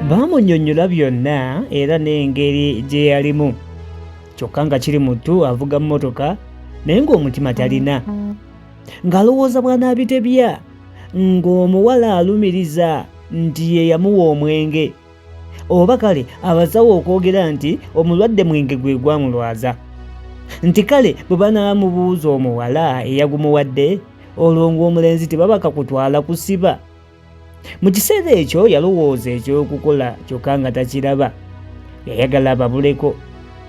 Baamunnyonnyola byonna era n'engeri gye yalimu. Kyokka nga kiri muttu avuga mmotoka naye ng'omutima talina. Ng'alowooza bw'anaabitebya ng'omuwala alumiriza nti ye yamuwa omwenge. Oba kale abasawo okwogera nti omulwadde mwenge gwe gwamulwaza. Nti kale bwe banaamubuuza omuwala eyagumuwadde olwo ng'omulenzi tebabaka kutwala kusiba. Mu kiseera ekyo yalowooza eky'okukola kyokka nga takiraba. Yayagala ababuleko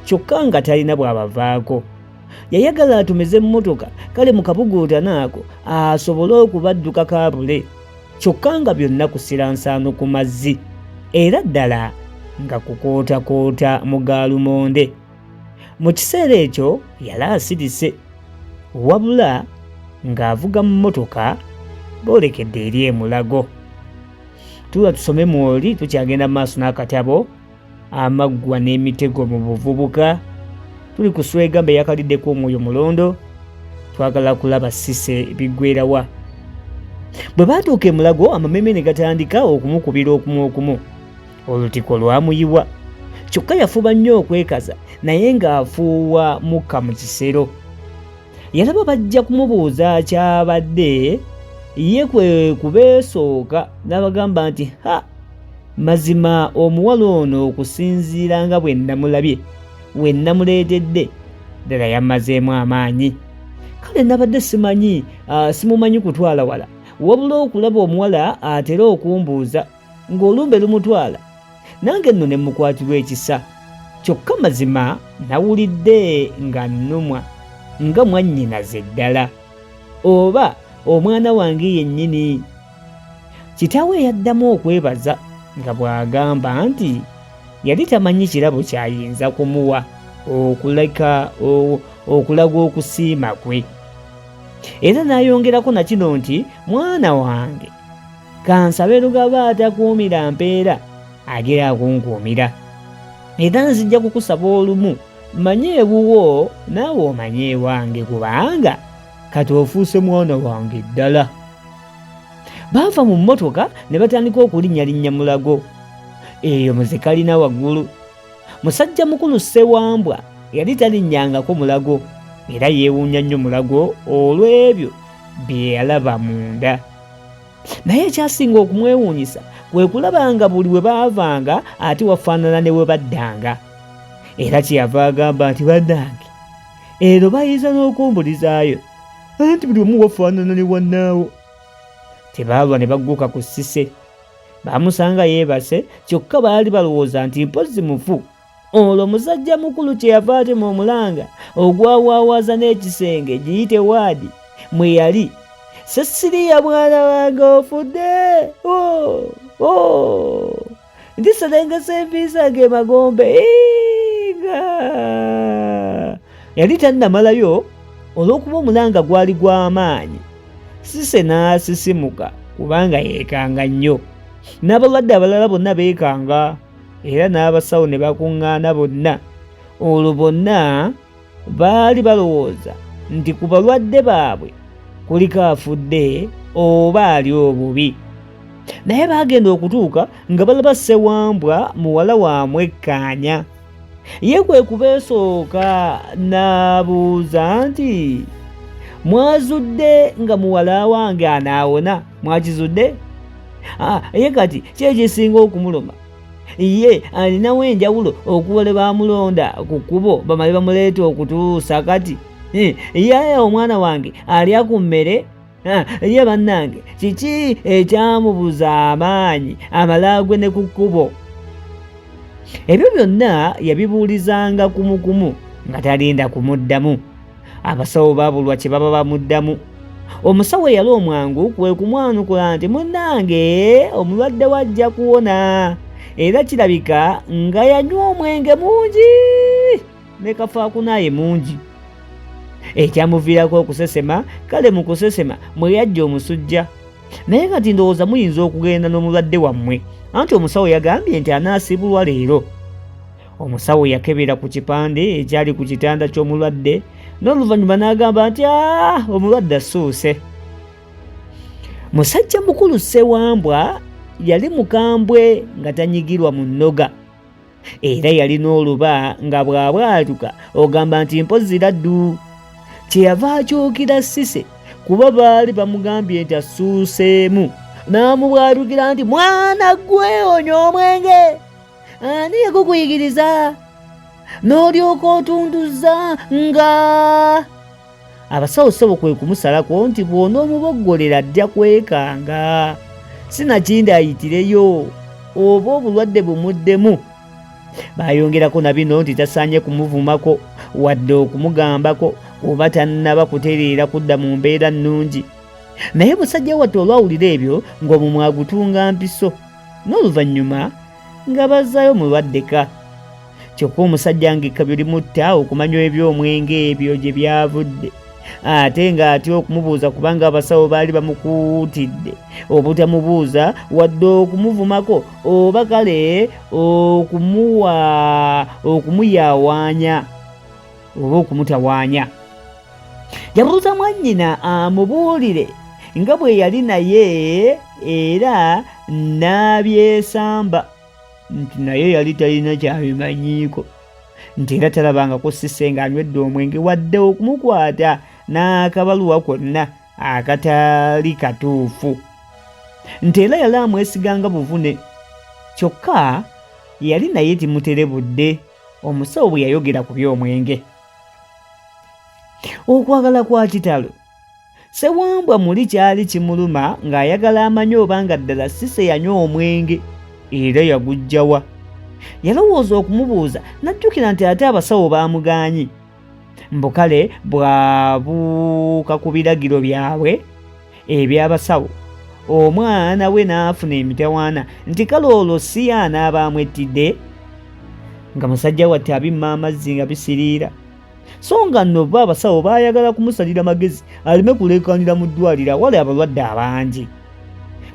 kyokka nga talina bw'abavaako. Yayagala atumize emmotoka kale mu kabuguutano ako asobole okubaddukako abule kyokka nga byonna kusira nsaano ku mazzi era ddala nga kukootakoota mu ga lumonde. Mu kiseera ekyo yali asirise wabula ng'avuga mmotoka boolekedde eri e Mulago. Tuula tusome mwoli tukyagenda mu maaso n'akatabo amaggwa n'emitego mu buvubuka. Tuli ku Swegamba eyakaliddeko omwoyo mulondo, twagala kulaba Cissy biggwerawa. Bwe baatuuka e Mulago amameme ne gatandika okumukubira okumu okumu. Olutiko lwamuyiwa kyokka yafuba nnyo okwekaza naye ng'afuuwa mukka mu kisero. Yalaba bajja kumubuuza ky'abadde ye kwe kubeesooka n'abagamba nti ha mazima omuwala ono okusinziira nga bwe nnamulabye we nnamuleetedde ddala yammazeemu amaanyi. Kale nabadde simanyi simumanyi kutwala wala wabula okulaba omuwala atera okumbuuza ng'olumbe lumutwala nange nno ne mukwatirwa ekisa kyokka mazima nawulidde nga nnumwa nga mwannyinaze ddala oba omwana wange yennyini. Kitaawe yaddamu okwebaza nga bw'agamba nti yali tamanyi kirabo ky'ayinza kumuwa okuleka okulaga okusiima kwe era n'ayongerako na kino nti mwana wange Kansabe Lugaba atakuumira mpeera agira akunkuumira. Era nzija kukusaba olumu manye ewuwo naawe omanye ewange kubanga kati ofuuse mwana wange ddala. Baava mu mmotoka ne batandika okulinnyalinnya Mulago eyo mu zikalina waggulu. Musajja mukulu Ssewambwa yali talinnyangako Mulago era yeewuunya nnyo Mulago olw'ebyo bye yalaba munda. Naye ekyasinga okumwewuunyisa kwe kulaba nga buli we baavanga ate wafaanana ne we baddanga. Era kyeyava agamba nti bannange ero bayinza n'okumbulizaayo anti buli omu wafaanana ne wannaawo. Tebaalwa ne bagguka ku Ssise. Baamusanga yeebase kyokka baali balowooza nti mpozzi mufu. Olwo musajja mukulu kye yava atema omulanga ogwawaawaza n'ekisenge giyite waadi mwe yali. Sesiriya mwana wange ofudde! Oh, oh. Ndiserengesa envi zange emagombe nga yali tannamalayo olw'okuba omulanga gwali gwa maanyi. Sise n'asisimuka kubanga yeekanga nnyo. N'abalwadde abalala bonna beekanga. Era n'abasawo ne bakuŋŋaana bonna. Olwo bonna baali balowooza nti ku balwadde baabwe kuliko afudde oba ali obubi. Naye baagenda okutuuka nga balaba Ssewambwa muwala wa Mwekkaanya. Ye kwe kubeesooka n'abuuza nti, Mwazudde nga muwala wange anaawona? Mwakizudde? Ah, ye kati ki ekisinga okumuluma? Ye alinawo enjawulo okuva lwe baamulonda ku kkubo bamale bamuleeta okutuusa kati? Ye omwana wange alya ku mmere? Ye bannange kiki ekyamubuza amaanyi amale agwe ne ku kkubo? Ebyo byonna yabibuulizanga kumukumu nga talinda kumuddamu. Abasawo baabulwa kye baba bamuddamu. Omusawo eyali omwangu kwe kumwanukula nti munnange omulwadde we ajja kuwona era kirabika nga yanywa omwenge mungi ne kafaakunaaye mungi ekyamuviirako okusesema kale mu kusesema mwe yajja omusujja. Naye kati ndowooza muyinza okugenda n'omulwadde wammwe anti omusawo yagambye nti anaasiibulwa leero. Omusawo yakebera ku kipande ekyali ku kitanda ky'omulwadde n'oluvannyuma n'agamba nti ah, omulwadde asuuse. Musajja mukulu Ssewambwa Yali mukambwe nga tanyigirwa mu nnoga, era yalina oluba nga bw'abwatuka ogamba nti mpozzi laddu. Kyeyava akyukira Cissy kuba baali bamugambye nti assuuseemu, n'amubwatukira nti mwana ggwe onywa omwenge, ani yakukuyigiriza n'olyoka otuntuza nga abasawo ssebo kwe kumusalako nti bw'onoomuboggolera ajja kwekanga sinakindi ayitireyo oba obulwadde bumuddemu. Baayongerako na bino nti tasaanye kumuvumako wadde okumugambako oba tannaba kutereera kudda mu mbeera nnungi. Naye musajja wattu olwawulira ebyo ng'omumwa agutunga mpiso n'oluvannyuma nga bazzaayo mulwadde ka. Kyokka omusajja ng'ekkabyo limutta okumanya eby'omwenge ebyo gye byavudde ate ng'atya okumubuuza kubanga abasawo baali bamukuutidde obutamubuuza wadde okumuvumako oba kale okumuwa okumuyawaanya oba okumutawaanya. Yabuuza mwannyina amubuulire nga bwe yali naye era n'abyesamba nti naye yali talina kyabimanyiiko, nti era talabangako Cissy ng'anywedde omwenge wadde okumukwata n'akabaluwa konna akatali katuufu, nti era yali amwesiganga buvune kyokka yali naye timuterebudde omusawo bwe yayogera ku by'omwenge. Okwagala kwa kitalo! Ssewambwa muli kyali kimuluma ng'ayagala amanye oba nga ddala Cissy yanywa omwenge era yaguggya wa. Yalowooza okumubuuza n'ajjukira nti ate abasawo baamugaanyi. Mbu kale bw'abuuka ku biragiro byabwe eby'abasawo omwana we n'afuna emitawaana nti kale olwo si ye anaaba amwettidde? Nga musajja wattu abimma amazzi nga bisiriira. So nga nno bo abasawo baayagala kumusalira magezi aleme kuleekaanira mu ddwaliro awali abalwadde abangi.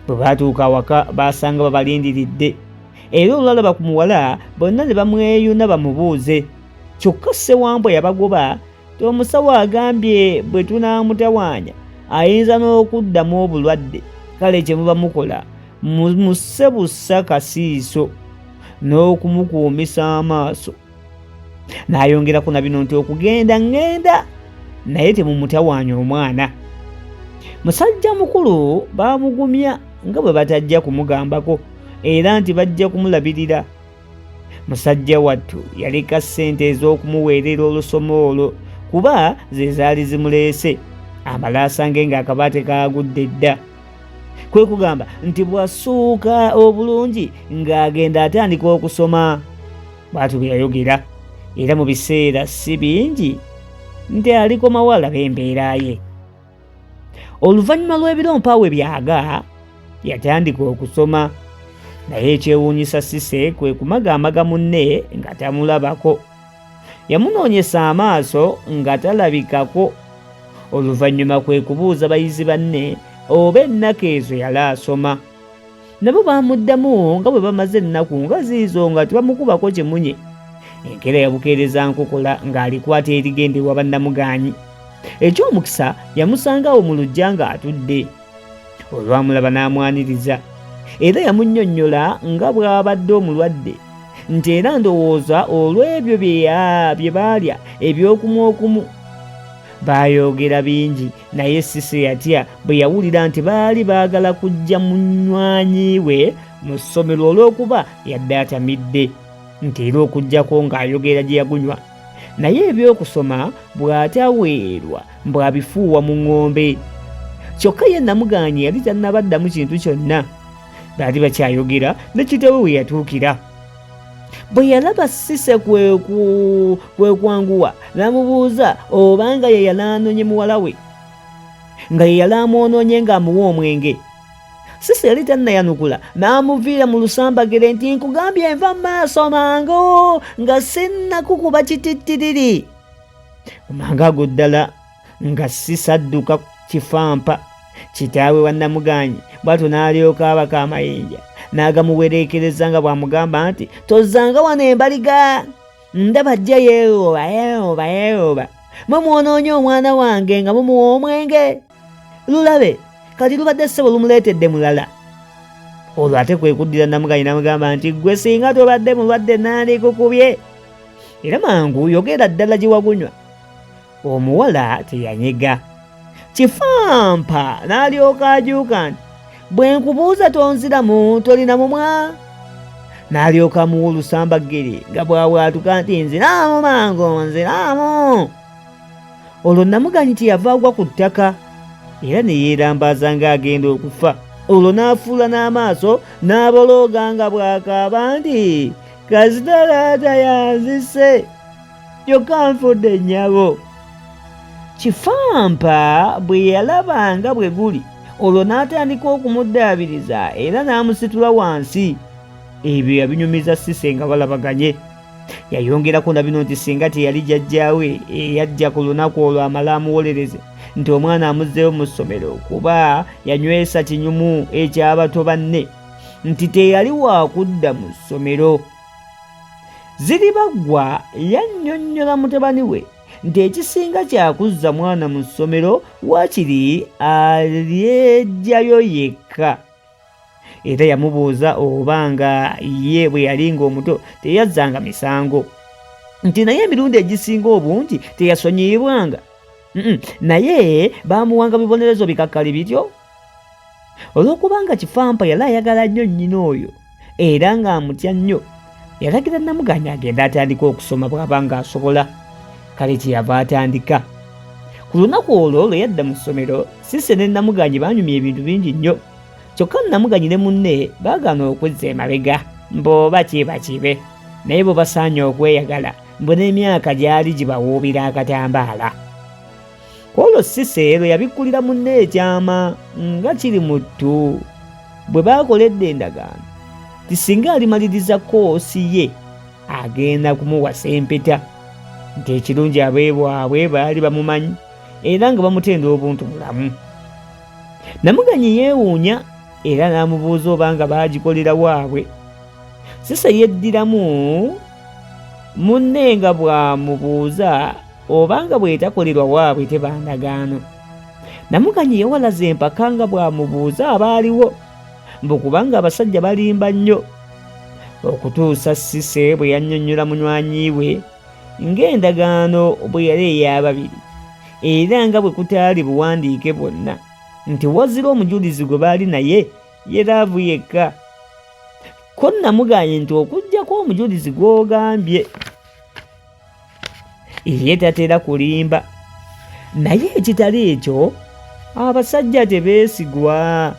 Bwe baatuuka awaka baasanga babalindiridde era olwalaba ku muwala bonna ne bamweyuna bamubuuze. Kyokka Ssewambwa yabagoba nti omusawo agambye bwe tunaamutawaanya ayinza n'okuddamu obulwadde, kale kye muba mukola mumusse bussa kasiiso n'okumukuumisa amaaso. N'ayongerako na bino nti okugenda ŋŋenda naye temumutawaanya omwana. Musajja mukulu baamugumya nga bwe batajja kumugambako era nti bajja kumulabirira. Musajja wattu yaleka ssente ez'okumuweerera olusoma olwo kuba ze zaali zimuleese amale asange ng'akabaate kaagudde dda. Kwe kugamba nti bw'asuuka obulungi ng'agenda atandika okusoma. Bw'atyo bwe yayogera era mu biseera si bingi nti alikomawo alabe embeera ye. Oluvannyuma lw'ebiro mpaawe byaga yatandika okusoma naye ekyewuunyisa Cissy kwe kumagaamaga munne nga tamulabako. Yamunoonyesa amaaso nga talabikako. Oluvannyuma kwe kubuuza bayizi banne oba ennaku ezo yali asoma. Nabo baamuddamu nga bwe bamaze ennaku nga ziizo nga tebamukubako kimunye. Enkeera yabukeereza nkokola ng'alikwata erigenda ewa bannamugaanyi. Eky'omukisa yamusanga awo mu luggya ng'atudde. Olwamulaba n'amwaniriza era yamunnyonnyola nga bw'abadde omulwadde nti era ndowooza olw'ebyo bye baalya eby'okumu okumu. Baayogera bingi naye Cissy yatya bwe yawulira nti baali baagala kujja munywanyi we mu ssomero olw'okuba yadde atamidde nti era okuggyako ng'ayogera gye yagunywa naye eby'okusoma bw'ataweerwa mbu abifuuwa mu ŋŋombe. Kyokka ye Namugaanyi yali tannabaddamu kintu kyonna. Baali bakyayogera ne kitaawe we yatuukira. Bwe yalaba Cissy kwe kwanguwa n'amubuuza oba nga ye yali anonye muwala we, nga ye yali amwonoonye ng'amuwa omwenge. Cissy yali tannayanukula n'amuviira mu lusambagere nti nkugambye nva mu maaso mangu nga sinnakukuba kitittiriri. Mu mangu ago ddala nga Cissy adduka kifampa kitaawe wa Namugaanyi bw'atyo n'alyoka abaka amayinja n'agamuwereekereza nga bw'amugamba nti tozzanga wano embaliga ndaba ajja yeewooba yeewooba yeewooba mwe mwonoonye omwana wange nga mumuwa omwenge lulabe kati lubadde ssebo lumuleetedde mulala. Olwo ate kwe kuddira Namuganyi n'amugamba nti ggwe singa tobadde mulwadde nandikukubye era mangu yogera ddala gye wagunywa. Omuwala teyanyega. Kifampa n'alyoka ajuuka nti bwe nkubuuza tonziramu tolina mumwa. N'alyoka amuwa olusambaggere nga bw'abwatuka nti nziraamu mangu nziraamu. Olwo Namuganyi kyeyava agwa ku ttaka era ne yeerambaaza ng'agenda okufa. Olwo n'afuula n'amaaso n'abolooga nga bw'akaaba nti kasita taata yanzise kyokka nfudde nnyabo. Kifampa bwe yalaba nga bwe guli olwo n'atandika okumuddaabiriza era n'amusitula wansi. Ebyo yabinyumiza Cissy nga balabaganye. Yayongerako na bino nti singa teyali jjajjaawe eyajja ku lunaku olwo amale amuwolereze nti omwana amuzzeeyo mu ssomero kuba yanywesa kinyumu eky'abato banne nti teyali waakudda mu ssomero. Ziribaggwa yannyonnyola mutabani we nti ekisinga kyakuzza mwana mu ssomero waakiri alyeggyayo yekka. Era yamubuuza oba nga ye bwe yali ng'omuto teyazzanga misango, nti naye emirundi egisinga obungi teyasonyiyibwanga, naye baamuwanga bibonerezo bikakkali bityo. Olw'okubanga Kifampa yali ayagala nnyo nnyina oyo era ng'amutya nnyo, yalagira Namugaanyi agende atandike okusoma bw'aba ng'asobola. Kale kyeyava atandika. Ku lunaku olwo lwe yadda mu ssomero, Cissy ne Namugaanyi baanyumya ebintu bingi nnyo. Kyokka Namuganyi ne munne baagaana okwezza emabega mbu oba kiba kibe naye bo basaanye okweyagala mbu n'emyaka gyali gibawuubira akatambaala. Ku olwo Cissy lwe yabikkulira munne ekyama nga kiri mu ttu bwe baakola edda endagaano nti singa alimaliriza koosi ye agenda kumuwasa empeta nti ekirungi abeebwabwe baali bamumanyi era nga bamutenda obuntu bulamu. Namuganyi yeewuunya era n'amubuuza oba nga baagikolera waabwe. Sise yeddiramu munne nga bw'amubuuza oba nga bw'etakolerwa waabwe teba ndagaano. Namuganyi yawalaza empaka nga bw'amubuuza abaaliwo mbu kubanga abasajja balimba nnyo. Okutuusa Sise bwe yannyonnyola munywanyi we ng'endagaano bwe yali ey'ababiri era nga bwe kutaali buwandiike bwonna nti wazira omujulizi gwe baali naye ye laavu yekka. Ko namugaanye nti okuggyako omujulizi gw'ogambye ye tatera kulimba naye ekitali ekyo abasajja tebeesigwa.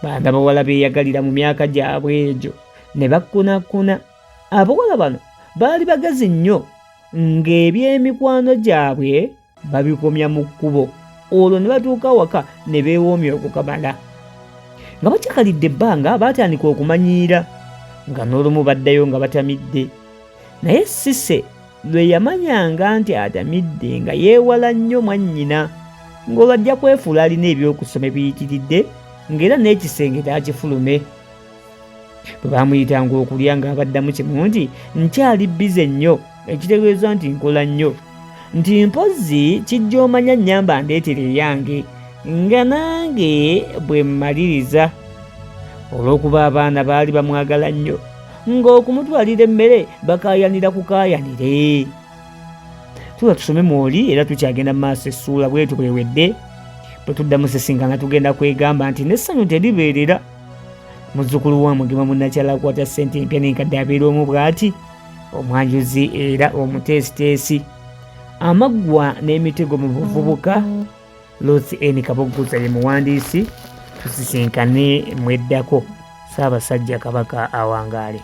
Baana bawala beeyagalira mu myaka gyabwe egyo ne bakkunakkuna. Abawala bano baali bagezi nnyo ng'eby'emikwano gyabwe babikomya mu kkubo olwo ne batuuka awaka ne beewoomya okukamala. Nga bakyakalidde ebbanga baatandika okumanyiira nga n'olumu baddayo nga batamidde. Naye Cissy lwe yamanyanga nti atamidde nga yeewala nnyo mwannyina ng'olwo ajja kwefuula alina eby'okusoma ebiyitiridde ng'era n'ekisenge taakifulume. Bwe baamuyitanga okulya ng'abaddamu kimu nti nkyali bbize nnyo ekitegeeza nti nkola nnyo nti mpozzi kijja omanya nnyamba ndeetera eyange nga nange bwe mmaliriza. Olw'okuba abaana baali bamwagala nnyo ng'okumutwalira emmere bakaayanira kukaayanire. Tula tusome mwoli era tukyagenda mu maaso essuula bwetu bwewedde bwe tuddamu sisinkana tugenda kwegamba nti n'essanyu teribeerera. Muzzukulu wa Mugema munnakyalo akwata ssente empya n'enkadde abeera omu bw'ati, omwanjuzi era omuteesiteesi. Amaggwa n'emitego mu buvubuka. Ruth N. Kaboggoza ye muwandiisi. Tusisinkane mweddako. Ssaabasajja Kabaka awangaale.